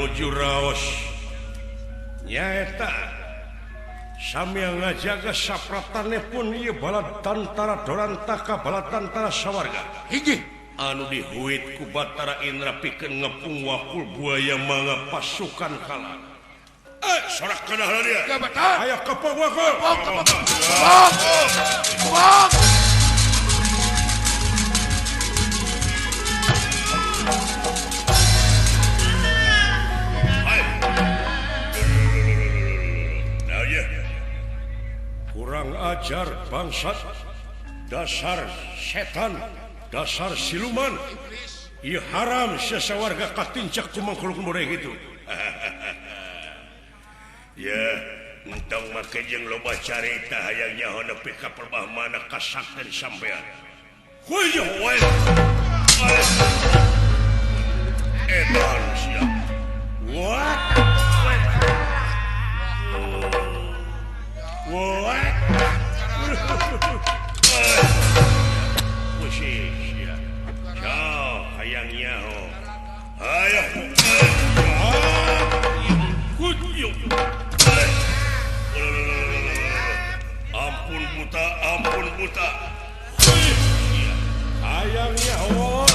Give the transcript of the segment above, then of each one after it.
nuju raos nyaeta sambil ngajaga sapratane pun ieu bala tantara Dorantaka bala tantara sawarga hiji anu dihuit ku Batara Indra pikeun ngepung wakul buaya mangga pasukan kalah. Sorak kana dia. Ayo kepung wakul. Kepung. Kurang ajar bangsat, dasar setan, dasar siluman. Ieu haram sasawarga katincak ku mangkuluk mureh gitu. Ya, entong make jeung loba carita hayang nyaho nepi ka perbah mana kasakten sampean. Huyuh we. Edan sia. What? What? Wih, sia. Ciao, hayang nyaho. Ayo. Ampun buta, ampun buta. Hayang nyaho.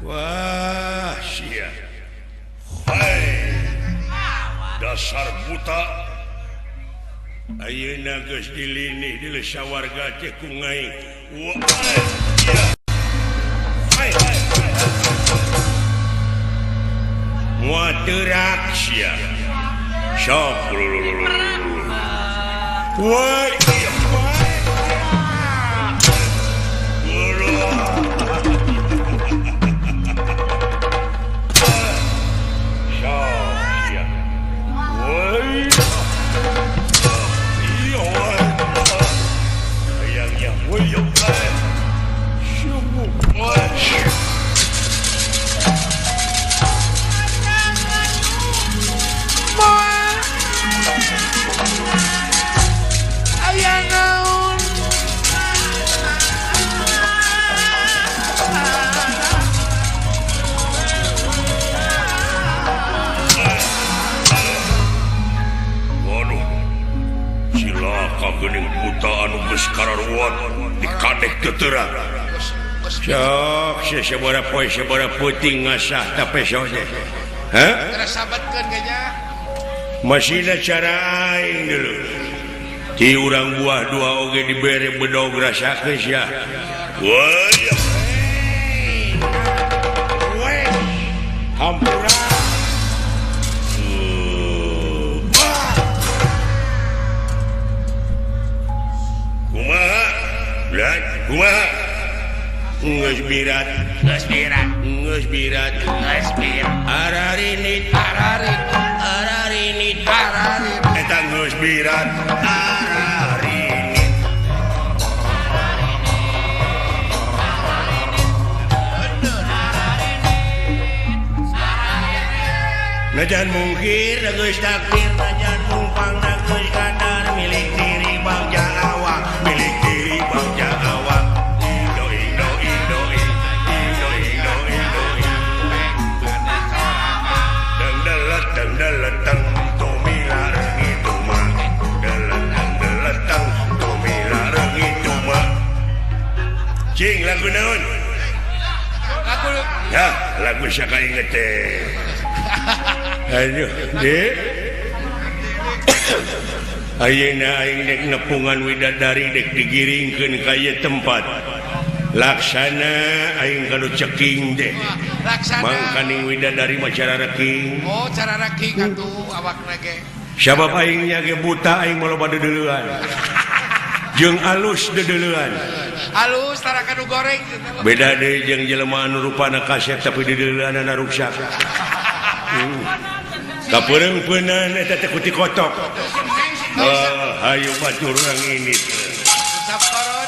Wah, sia. Hai. Dasar buta. Ayeuna geus dilinih di sawarga teh ku ngaing. Wah. Hai. Moal teurak sia. Sok. Wah. Geuning buta anu geus kararuat dikadek teu terang. Sok sabaraha poe sabaraha peuting ngasah tapeso teh. Hah? Sabatkeun ge nya. Masihna cara aing dulu. Ti urang buah dua oge dibere bedog rasakeun sia. Wah. Hampura. Kumaha? Geus birat, geus birat, geus birat, geus birat. Ararinit, ararinit, ararinit, ararinit. Eta geus birat, ararinit. Najan mungkir geus takdir, najan mumpang geus kadar milik diri bangsa awak, milik diri bangsa awak. Deleteng tumilareng itu mah, deleteng deleteng tumilareng itu mah. Cing lagu naon? Lagu ya lagu saka inget teh. Aduh, Dek. Ayeuna aing dek nepungan widadari dek digiringkeun ka ieu tempat. Laksana aing kanu ceking deh. Laksana. Mangkaning widadari mah cara reking. Oh, cara reking atuh awakna ge. Sabab aing nya ge buta aing mah loba deudeuleun. Jeung alus deudeuleun. Alus tara kanu goreng. Beda deui jeung jelema anu rupana kasep tapi deudeuleunana ruksak. Kapereung-peunan eta teh kuti kotok. Hayu baju orang ini Usap corona.